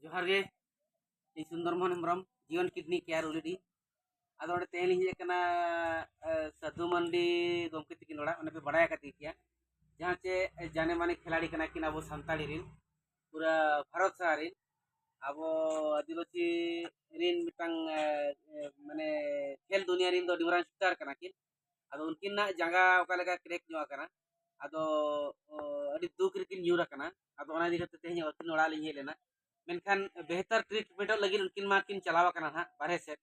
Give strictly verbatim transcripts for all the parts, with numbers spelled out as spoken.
ᱡᱚᱦᱟᱨ ᱜᱮ᱾ ᱤᱧ ᱥᱩᱱᱫᱚᱨ ᱢᱳᱦᱚᱱ ᱦᱮᱢᱵᱨᱚᱢ, ᱡᱤᱭᱚᱱ ᱠᱤᱰᱱᱤ ᱠᱮᱭᱟᱨ ᱩᱞᱤᱰᱤ᱾ ᱟᱫᱚ ᱚᱸᱰᱮ ᱛᱮᱦᱮᱧ ᱞᱤᱧ ᱦᱮᱡ ᱟᱠᱟᱱᱟ, ᱮ, ᱥᱟᱹᱫᱷᱩ ᱢᱟᱱᱰᱤ ᱜᱚᱢᱠᱮ ᱛᱟᱹᱠᱤᱱ ᱚᱲᱟᱜ, ᱚᱸᱰᱮ ᱯᱮ ᱵᱟᱲᱟᱭ ᱟᱠᱟᱫ ᱜᱮᱭᱟ, ᱡᱟᱦᱟᱸ ᱪᱮ ᱡᱟᱱᱮ ᱢᱟᱱᱮ ᱠᱷᱤᱞᱟᱲᱤ ᱠᱟᱱᱟ ᱠᱤᱱ ᱟᱵᱚ ᱥᱟᱱᱛᱟᱲᱤ ᱨᱤᱱ, ᱯᱩᱨᱟᱹ ᱵᱷᱟᱨᱚᱛ ᱥᱟᱦᱟ ᱨᱤᱱ ᱟᱵᱚ ᱟᱹᱫᱤᱵᱟᱹᱥᱤ ᱨᱤᱱ ᱢᱤᱫᱴᱟᱝ, ᱮ, ᱮ, ᱢᱟᱱᱮ ᱠᱷᱮᱞ ᱫᱩᱱᱤᱭᱟᱹ ᱨᱤᱱ ᱫᱚ ᱟᱹᱰᱤ ᱢᱟᱨᱟᱝ ᱥᱴᱟᱨ ᱠᱟᱱᱟ ᱠᱤᱱ᱾ ᱟᱫᱚ ᱩᱱᱠᱤᱱᱟᱜ ᱡᱟᱸᱜᱟ ᱚᱠᱟ ᱞᱮᱠᱟ ᱠᱨᱮᱠ ᱧᱚᱜ ᱟᱠᱟᱱᱟ, ᱟᱫᱚ, ᱚ, ᱟᱹᱰᱤ ᱫᱩᱠ ᱨᱮᱠᱤᱱ ᱧᱩᱨ ᱟᱠᱟᱱᱟ᱾ ᱟᱫᱚ ᱚᱱᱟ ᱤᱫᱤ ᱠᱟᱛᱮ ᱛᱮᱦᱮᱧ ᱟᱹᱠᱤᱱ ᱚᱲᱟᱜ ᱞᱤᱧ ᱦᱮᱡ ᱞᱮᱱᱟ᱾ ᱢᱮᱱᱠᱷᱟᱱ ᱵᱮᱦᱛᱟᱨ ᱴᱨᱤᱴᱢᱮᱱᱴᱚᱜ ᱞᱟᱹᱜᱤᱫ ᱩᱱᱠᱤᱱ ᱢᱟᱠᱤᱱ ᱪᱟᱞᱟᱣ ᱟᱠᱟᱱᱟ ᱱᱟᱦᱟᱜ ᱵᱟᱨᱦᱮ ᱥᱮᱫ᱾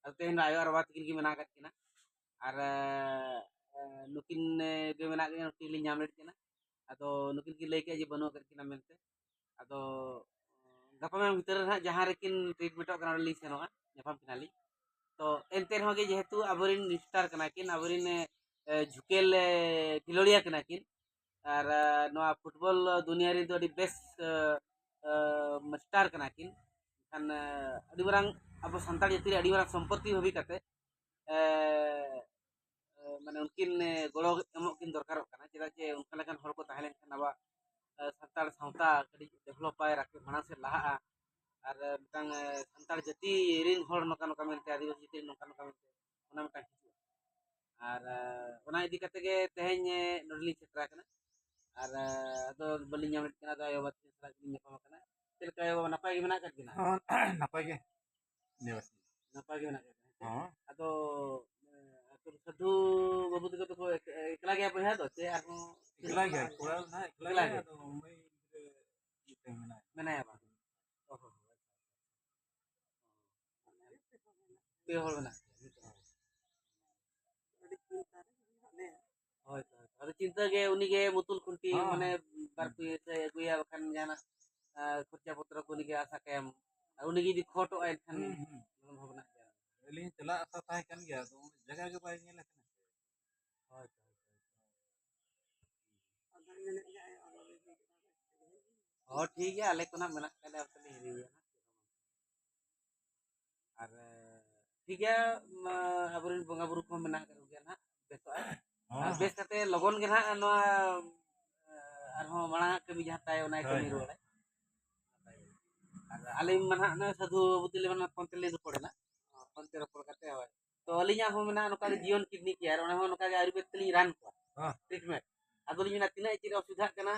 ᱟᱫᱚ ᱛᱮᱦᱮᱧ ᱫᱚ ᱟᱭᱳ ᱟᱨ ᱵᱟᱵᱟ ᱛᱟᱹᱠᱤᱱ ᱜᱮ ᱢᱮᱱᱟᱜ ᱟᱠᱟᱫ ᱠᱤᱱᱟ᱾ ᱟᱨ, ᱮ, ᱱᱩᱠᱤᱱ, ᱮ, ᱜᱮ ᱢᱮᱱᱟᱜ ᱠᱤᱱᱟ, ᱱᱩᱠᱤᱱ ᱞᱤᱧ ᱧᱟᱢ ᱞᱮᱫ ᱠᱤᱱᱟ᱾ ᱟᱫᱚ ᱱᱩᱠᱤᱱ ᱠᱤᱱ ᱞᱟᱹᱭ ᱠᱮᱜᱼᱟ ᱡᱮ ᱵᱟᱹᱱᱩᱜ ᱟᱠᱟᱫ ᱠᱤᱱᱟ ᱢᱮᱱᱛᱮ᱾ ᱟᱫᱚ ᱜᱟᱯᱟ ᱢᱮᱭᱟᱝ ᱵᱷᱤᱛᱟᱹᱨ ᱨᱮ ᱱᱟᱦᱟᱜ ᱡᱟᱦᱟᱸ ᱨᱮᱠᱤᱱ ᱴᱨᱤᱴᱢᱮᱱᱴᱚᱜ ᱠᱟᱱᱟ, ᱚᱸᱰᱮ ᱞᱤᱧ ᱥᱮᱱᱚᱜᱼᱟ, ᱧᱟᱯᱟᱢ ᱠᱤᱱᱟᱞᱤᱧ᱾ ᱛᱚ ᱮᱱᱛᱮ ᱨᱮᱦᱚᱸ ᱜᱮ ᱡᱮᱦᱮᱛᱩ ᱟᱵᱚᱨᱤᱱ ᱥᱴᱟᱨ ᱠᱟᱱᱟ ᱠᱤᱱ, ᱟᱵᱚᱨᱤᱱ, ᱮ, ᱡᱷᱩᱠᱮᱞ, ᱮ, ᱠᱷᱮᱞᱳᱲᱤᱭᱟᱹ ᱠᱟᱱᱟ ᱠᱤᱱ, ᱟᱨ, ᱮ, ᱱᱚᱣᱟ ᱯᱷᱩᱴᱵᱚᱞ ᱫᱩᱱᱤᱭᱟᱹ ᱨᱮᱫᱚ ᱟᱹᱰᱤ ᱵᱮᱥ, ᱮ, ᱮ, ᱥᱴᱟᱨ ᱠᱟᱱᱟ ᱠᱤᱱ᱾ ᱮᱱᱠᱷᱟᱱ, ᱮ, ᱟᱹᱰᱤ ᱢᱟᱨᱟᱝ ᱟᱵᱚ ᱥᱟᱱᱛᱟᱲ ᱡᱟᱹᱛᱤ ᱨᱮ ᱟᱹᱰᱤ ᱢᱟᱨᱟᱝ ᱥᱚᱢᱯᱚᱛᱤ ᱵᱷᱟᱹᱵᱤ ᱠᱟᱛᱮ, ᱮ, ᱮ, ᱢᱟᱱᱮ ᱩᱱᱠᱤᱱ, ᱮ, ᱜᱚᱲᱚ ᱮᱢᱚᱜ ᱠᱤᱱ ᱫᱚᱨᱠᱟᱨᱚᱜ ᱠᱟᱱᱟ᱾ ᱪᱮᱫᱟᱜ ᱡᱮ ᱚᱱᱠᱟ ᱞᱮᱠᱟᱱ ᱦᱚᱲ ᱠᱚ ᱛᱟᱦᱮᱸ ᱞᱮᱱᱠᱷᱟᱱ ᱟᱵᱚᱣᱟᱜ, ᱮ, ᱥᱟᱱᱛᱟᱲ ᱥᱟᱶᱛᱟ ᱠᱟᱹᱴᱤᱡ ᱰᱮᱵᱷᱞᱚᱯ ᱟᱭ, ᱨᱟᱠᱟᱵ ᱢᱟᱲᱟᱝ ᱥᱮᱫ ᱞᱟᱦᱟᱜᱼᱟ᱾ ᱟᱨ, ᱮ, ᱢᱤᱫᱴᱟᱝ, ᱮ, ᱥᱟᱱᱛᱟᱲ ᱡᱟᱹᱛᱤ ᱨᱤᱱ ᱦᱚᱲ ᱱᱚᱝᱠᱟ ᱱᱚᱝᱠᱟ ᱢᱮᱱᱛᱮ, ᱟᱹᱫᱤᱵᱟᱹᱥᱤ ᱡᱟᱹᱛᱤ ᱨᱤᱱ ᱱᱚᱝᱠᱟ ᱱᱚᱝᱠᱟ ᱢᱮᱱᱛᱮ, ᱚᱱᱟ ᱢᱤᱫᱴᱟᱝ ᱦᱤᱡᱩᱜᱼᱟ᱾ ᱟᱨ, ᱮ, ᱚᱱᱟ ᱤᱫᱤ ᱠᱟᱛᱮ ᱜᱮ ᱛᱮᱦᱮᱧ, ᱮ, ᱱᱚᱰᱮ ᱞᱤᱧ ᱥᱮᱴᱮᱨ ᱟᱠᱟᱱᱟ᱾ ᱟᱨ, ᱮ, ᱟᱫᱚ ᱵᱟᱹᱞᱤᱧ ᱧᱟᱢ ᱞᱮᱫ ᱠᱤᱱᱟ, ᱟᱫᱚ ᱟᱭᱳ ᱵᱟᱵᱟ ᱛᱟᱹᱠᱤᱱ ᱥᱟᱞᱟᱜ ᱜᱮᱞᱤᱧ ᱧᱟᱯᱟᱢ ᱟᱠᱟᱱᱟ᱾ ᱪᱮᱫ ᱞᱮᱠᱟ ᱟᱭᱳ ᱵᱟᱵᱟ, ᱱᱟᱯᱟᱭ ᱜᱮ ᱢᱮᱱᱟᱜ ᱟᱠᱟᱫ ᱠᱤᱱᱟ? ᱦᱚᱸ, ᱱᱟᱯᱟᱭ ᱜᱮ᱾ ᱱᱟᱯᱟᱭ ᱜᱮ ᱢᱮᱱᱟᱜ ᱟᱠᱟᱫ ᱠᱤᱱᱟ᱾ ᱦᱚᱸ᱾ ᱟᱫᱚ, ᱮ, ᱟᱹᱛᱩ ᱨᱮ ᱥᱟᱹᱫᱷᱩ ᱵᱟᱹᱵᱩ ᱛᱟᱠᱚ ᱫᱚᱠᱚ ᱮᱠ-, ᱮᱠᱞᱟ ᱜᱮᱭᱟ ᱵᱚᱭᱦᱟ ᱫᱚ, ᱥᱮ ᱟᱨᱦᱚᱸ ᱮᱠᱞᱟ ᱜᱮᱭᱟ, ᱠᱚᱲᱟ ᱫᱚ ᱱᱟᱦᱟᱜ ᱮᱠᱞᱟ ᱮᱠᱞᱟ ᱜᱮ, ᱜᱮ᱾ ᱟᱫᱚ ᱢᱟᱹᱭ ᱜᱤᱫᱽᱨᱟᱹ ᱢᱤᱫᱴᱟᱝ ᱢᱮᱱᱟᱭᱟ᱾ ᱢᱮᱱᱟᱭᱟ ᱵᱟᱝ? ᱚ ᱦᱚᱸ᱾ ᱯᱮ ᱦᱚᱲ ᱢᱮᱱᱟᱜ ᱠᱤᱱᱟ᱾ ᱦᱳᱭ ᱛᱚ, ᱦᱳᱭ ᱛᱚ᱾ ᱟᱫᱚ ᱪᱤᱱᱛᱟᱹ ᱜᱮ ᱩᱱᱤ ᱜᱮ ᱢᱩᱛᱩᱞ ᱠᱷᱩᱱᱴᱤ, ᱦᱚᱸ᱾ ᱢᱟᱱᱮ ᱵᱟᱨ ᱯᱩᱭᱥᱟᱹᱭ ᱟᱹᱜᱩᱭᱟ, ᱵᱟᱠᱷᱟᱱ ᱡᱟᱦᱟᱱᱟᱜ, ᱟ, ᱠᱷᱚᱨᱪᱟ ᱯᱚᱛᱨᱚ ᱠᱚ ᱩᱱᱤ ᱜᱮ ᱟᱥᱟ ᱠᱟᱭᱟᱢ᱾ ᱟᱨ ᱩᱱᱤ ᱜᱮ ᱡᱩᱫᱤ ᱠᱷᱚᱴᱚᱜᱼᱟᱭ, ᱮᱱᱠᱷᱟᱱ ᱦᱩᱸ, ᱦᱩᱸ᱾ ᱵᱷᱟᱵᱽᱱᱟᱜ ᱜᱮᱭᱟ᱾ ᱟᱹᱞᱤᱧ ᱪᱟᱞᱟᱜ ᱟᱥᱟ ᱛᱟᱦᱮᱸ ᱠᱟᱱ ᱜᱮᱭᱟ, ᱟᱫᱚ ᱩᱱᱟᱹᱜ ᱡᱟᱭᱜᱟ ᱜᱮ ᱵᱟᱭ ᱧᱮᱞ ᱟᱠᱟᱱᱟ᱾ ᱦᱳᱭ ᱛᱚ, ᱦᱳᱭ ᱛᱚ᱾ ᱦᱚᱸ, ᱴᱷᱤᱠ ᱜᱮᱭᱟ, ᱟᱞᱮ ᱠᱚ ᱱᱟᱜ ᱢᱮᱱᱟᱜ ᱠᱟᱜ ᱞᱮᱭᱟ, ᱚᱱᱛᱮ ᱞᱮ ᱦᱤᱨᱤᱭᱟ ᱱᱟᱜ᱾ ᱟᱨ, ᱴᱷᱤᱠ ᱜᱮᱭᱟ, ᱢᱟ, ᱟᱵᱚᱨᱮᱱ ᱵᱚᱸᱜᱟ ᱵᱩᱨᱩ ᱠᱚᱦᱚᱸ ᱢᱮᱱᱟᱜ ᱟᱠᱟᱫ ᱠᱚᱜᱮᱭᱟ ᱱᱟᱜ, ᱵᱮᱥᱚᱜᱼᱟᱭ᱾ ᱦᱚᱸ, ᱟᱨ ᱵᱮᱥ ᱠᱟᱛᱮ ᱞᱚᱜᱚᱱ ᱜᱮ ᱱᱟᱜ ᱱᱚᱣᱟ, ᱟᱨᱦᱚᱸ ᱢᱟᱲᱟᱝ ᱟᱜ ᱠᱟᱹᱢᱤ ᱡᱟᱦᱟᱸ ᱛᱟᱭ, ᱚᱱᱟᱭ ᱦᱳᱭ, ᱠᱟᱹᱢᱤ ᱦᱳᱭ᱾ ᱨᱩᱣᱟᱹᱲᱟᱭ᱾ ᱟᱨ ᱟᱹᱞᱤᱧ ᱢᱟ ᱱᱟᱦᱟᱜ ᱱᱚᱜᱼᱚᱭ ᱥᱟᱹᱫᱷᱩ ᱵᱟᱹᱵᱩ ᱛᱟᱹᱞᱤᱧ ᱢᱟ ᱱᱟᱦᱟᱜ ᱯᱷᱳᱱ ᱛᱮᱞᱤᱧ ᱨᱚᱯᱚᱲᱮᱱᱟ᱾ ᱯᱷᱳᱱ ᱛᱮ ᱨᱚᱯᱚᱲ ᱠᱟᱛᱮ, ᱦᱳᱭ᱾ ᱛᱚ ᱟᱹᱞᱤᱧᱟᱜ ᱦᱚᱸ ᱢᱮᱱᱟᱜᱼᱟ ᱱᱚᱝᱠᱟ ᱜᱮ ᱡᱤᱭᱚᱱ ᱠᱤᱰᱱᱤ ᱠᱮᱭᱟᱨ, ᱚᱱᱟ ᱦᱚᱸ ᱱᱚᱝᱠᱟ ᱜᱮ ᱟᱭᱩᱨᱵᱮᱫ ᱛᱮᱞᱤᱧ ᱨᱟᱱ ᱠᱚᱣᱟ᱾ ᱦᱮᱸ᱾ ᱴᱨᱤᱴᱢᱮᱱᱴ᱾ ᱟᱫᱚᱞᱤᱧ ᱢᱮᱱᱟ ᱛᱤᱱᱟᱹᱜ ᱪᱮᱫ ᱚᱥᱩᱵᱤᱫᱷᱟᱜ ᱠᱟᱱᱟ,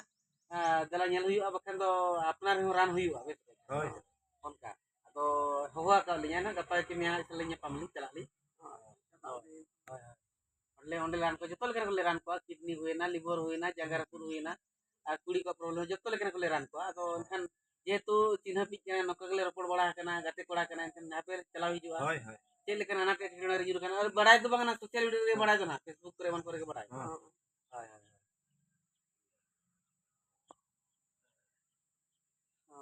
ᱟᱨ ᱫᱮᱞᱟ ᱧᱮᱞ ᱦᱩᱭᱩᱜᱼᱟ, ᱵᱟᱠᱷᱟᱱ ᱫᱚ ᱟᱯᱱᱟᱨ ᱨᱮᱦᱚᱸ ᱨᱟᱱ ᱦᱩᱭᱩᱜᱼᱟ, ᱵᱮᱥ ᱠᱟᱛᱮ᱾ ᱦᱳᱭ᱾ ᱚᱱᱠᱟ᱾ ᱟᱫᱚ ᱦᱚᱦᱚ ᱟᱠᱟᱫ ᱞᱤᱧᱟᱭ ᱱᱟᱦᱟᱜ, ᱜᱟᱯᱟ ᱥᱮ ᱢᱮᱭᱟᱝ ᱥᱮᱫ ᱞᱤᱧ ᱧᱟᱯᱟᱢ ᱞᱤᱧ ᱪᱟᱞᱟᱜ ᱞᱤᱧ᱾ ᱦᱳᱭ, ᱦᱳᱭ᱾ ᱚᱸᱰᱮ, ᱚᱸᱰᱮ ᱨᱟᱱ ᱠᱚ, ᱡᱚᱛᱚ ᱞᱮᱠᱟᱱᱟᱜ ᱠᱚᱞᱮ ᱨᱟᱱ ᱠᱚᱣᱟ, ᱠᱤᱰᱱᱤ ᱦᱩᱭᱮᱱᱟ, ᱞᱤᱵᱷᱟᱨ ᱦᱩᱭᱮᱱᱟ, ᱡᱟᱸᱜᱟ ᱨᱟᱹᱯᱩᱫ ᱦᱩᱭᱮᱱᱟ, ᱟᱨ ᱠᱩᱲᱤ ᱠᱚᱣᱟᱜ ᱯᱨᱚᱵᱞᱮᱢ, ᱡᱚᱛᱚ ᱞᱮᱠᱟᱱᱟᱜ ᱠᱚᱞᱮ ᱨᱟᱱ ᱠᱚᱣᱟ᱾ ᱟᱫᱚ ᱮᱱᱠᱷᱟᱱ ᱡᱮᱦᱮᱛᱩ ᱪᱤᱱᱦᱟᱹ ᱢᱤᱫ ᱠᱟᱱᱟ, ᱱᱚᱝᱠᱟ ᱜᱮᱞᱮ ᱨᱚᱯᱚᱲ ᱵᱟᱲᱟ ᱟᱠᱟᱱᱟ, ᱜᱟᱛᱮ ᱠᱚᱲᱟ ᱠᱟᱱᱟ, ᱮᱱᱠᱷᱟᱱ ᱦᱟᱯᱮ ᱪᱟᱞᱟᱣ ᱦᱤᱡᱩᱜᱼᱟ᱾ ᱦᱳᱭ, ᱦᱳᱭ᱾ ᱪᱮᱫ ᱞᱮᱠᱟᱱ ᱟᱱᱟᱴ ᱮᱴᱠᱮᱴᱚᱬᱮ ᱨᱮ ᱧᱩᱨ ᱟᱠᱟᱱᱟ, ᱟᱨ ᱵᱟᱲᱟᱭ ᱫᱚ ᱵᱟᱝ ᱠᱟᱱᱟ, ᱥᱳᱥᱟᱞ ᱢᱤᱰᱤᱭᱟ ᱨᱮ ᱵᱟᱲᱟᱭ ᱫᱚ ᱱᱟᱦᱟᱜ, ᱯᱷᱮᱥᱵᱩᱠ ᱠᱚᱨᱮ ᱮᱢᱟᱱ ᱠᱚᱨᱮ ᱜᱮ ᱵᱟᱲᱟᱭ᱾ ᱦᱮᱸ᱾ ᱦᱳᱭ, ᱦᱳᱭ, ᱦᱳᱭ᱾ ᱚ,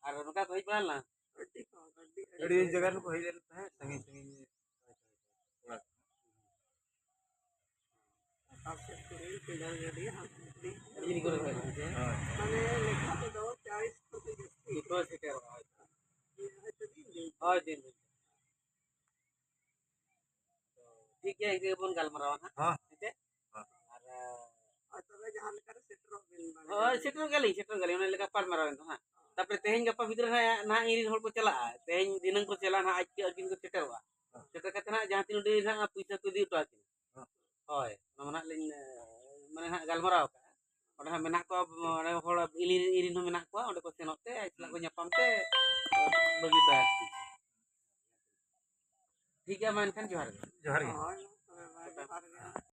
ᱟᱨ ᱱᱚᱝᱠᱟ ᱠᱚ ᱦᱮᱡ ᱵᱟᱲᱟ ᱞᱮᱱᱟ? ᱟᱹᱰᱤ ᱦᱚᱲ, ᱟᱹᱰᱤ, ᱟᱹᱰᱤ ᱟᱹᱰᱤ ᱡᱟᱭᱜᱟ ᱨᱮᱠᱚ ᱦᱮᱡ ᱞᱮᱱ ᱛᱟᱦᱮᱸᱫ, ᱥᱟᱺᱜᱤᱧ ᱥᱟᱺᱜᱤᱧ᱾ ᱚᱠᱟ ᱥᱮᱫ ᱠᱚᱨᱮ ᱯᱮᱲᱟ ᱜᱟᱹᱰᱤ ᱦᱟᱸᱥ ᱯᱩᱠᱷᱨᱤ᱾ ᱤᱧ ᱠᱚᱨᱮ ᱠᱷᱚᱡ ᱜᱮ᱾ ᱦᱳᱭ᱾ ᱢᱟᱱᱮ ᱞᱮᱠᱷᱟ ᱛᱮᱫᱚ ᱪᱟᱞᱤᱥ ᱠᱷᱚᱱ ᱡᱟᱹᱥᱛᱤ᱾ ᱡᱚᱛᱚ ᱥᱮᱴᱮᱨᱚᱜᱼᱟ᱾ ᱦᱳᱭ, ᱫᱤᱱ ᱫᱤᱱ᱾ ᱴᱷᱤᱠ ᱜᱮᱭᱟ, ᱤᱱᱠᱟᱹ ᱜᱮᱵᱚᱱ ᱜᱟᱞᱢᱟᱨᱟᱣᱟ ᱦᱟᱸᱜ᱾ ᱦᱮᱸ᱾ ᱦᱮᱸ ᱥᱮ? ᱦᱮᱸ᱾ ᱟᱨ, ᱦᱳᱭ, ᱛᱚᱵᱮ ᱡᱟᱦᱟᱸ ᱞᱮᱠᱟ ᱨᱮ ᱥᱮᱴᱮᱨᱚᱜ ᱵᱤᱱ ᱢᱟᱲᱟᱝ᱾ ᱦᱳᱭ, ᱥᱮᱴᱮᱨᱚᱜ ᱜᱮᱭᱟᱞᱤᱧ, ᱥᱮᱴᱮᱨᱚᱜ ᱜᱮᱭᱟᱞᱤᱧ, ᱚᱱᱟ ᱞᱮᱠᱟ ᱯᱟᱞᱢᱟᱨᱟᱣ ᱮᱱ ᱫᱚ ᱦᱟᱸᱜ᱾ ᱛᱟᱯᱚᱨᱮ ᱛᱮᱦᱮᱧ ᱜᱟᱯᱟ ᱵᱷᱤᱛᱨᱤ ᱨᱮ ᱦᱟᱸᱜ ᱱᱟᱦᱟᱜ ᱤᱧ ᱨᱮᱱ ᱦᱚᱲ ᱠᱚ ᱪᱟᱞᱟᱜᱼᱟ, ᱛᱮᱦᱮᱧ ᱫᱷᱤᱱᱟᱹᱝ ᱠᱚ ᱪᱟᱞᱟᱜᱼᱟ, ᱱᱟᱦᱟᱜ ᱟᱡ ᱟᱹᱠᱤᱱ ᱠᱚ ᱥᱮᱴᱮᱨᱚᱜᱼᱟ᱾ ᱦᱮᱸ᱾ ᱥᱮᱴᱮᱨ ᱠᱟᱛᱮ ᱱᱟᱦᱟᱜ ᱡᱟᱦᱟᱸ ᱛᱤᱱ ᱩᱰᱤᱡ ᱱᱟᱦᱟᱜ ᱯᱩᱭᱥᱟᱹ ᱠᱚ ᱤᱫᱤ ᱦᱚᱴᱚ ᱟᱹᱠᱤᱱᱟ᱾ ᱦᱮᱸ᱾ ᱦᱳᱭ, ᱚᱱᱟ ᱢᱟ ᱱᱟᱦᱟᱜ ᱞᱤᱧ, ᱢᱟᱱᱮ ᱱᱟᱦᱟᱜ ᱜᱟᱞᱢᱟᱨᱟᱣ ᱠᱟᱜᱼᱟ᱾ ᱚᱸᱰᱮ ᱦᱟᱸᱜ ᱢᱮᱱᱟᱜ ᱠᱚᱣᱟ, ᱚᱸᱰᱮ ᱦᱚᱲ ᱤᱧ ᱨᱮᱱ, ᱤᱧ ᱨᱮᱱ ᱦᱚᱸ ᱢᱮᱱᱟᱜ ᱠᱚᱣᱟ, ᱚᱸᱰᱮ ᱠᱚ ᱥᱮᱱᱚᱜ ᱛᱮ ᱟᱡ ᱥᱟᱞᱟᱜ ᱠᱚ ᱧᱟᱯᱟᱢ ᱛᱮ ᱵᱟᱹᱜᱤ ᱦᱚᱴᱚ ᱟᱹᱠᱤᱱ᱾ ᱴᱷᱤᱠ ᱜᱮᱭᱟ, ᱢᱟ ᱮᱱᱠᱷᱟᱱ ᱡᱚᱦᱟᱨ ᱜᱮ᱾ ᱡᱚᱦᱟᱨ ᱜᱮ᱾ ᱦᱳᱭ, ᱦᱳᱭ, ᱦᱳᱭ, ᱡᱚᱦᱟᱨ ᱜᱮ᱾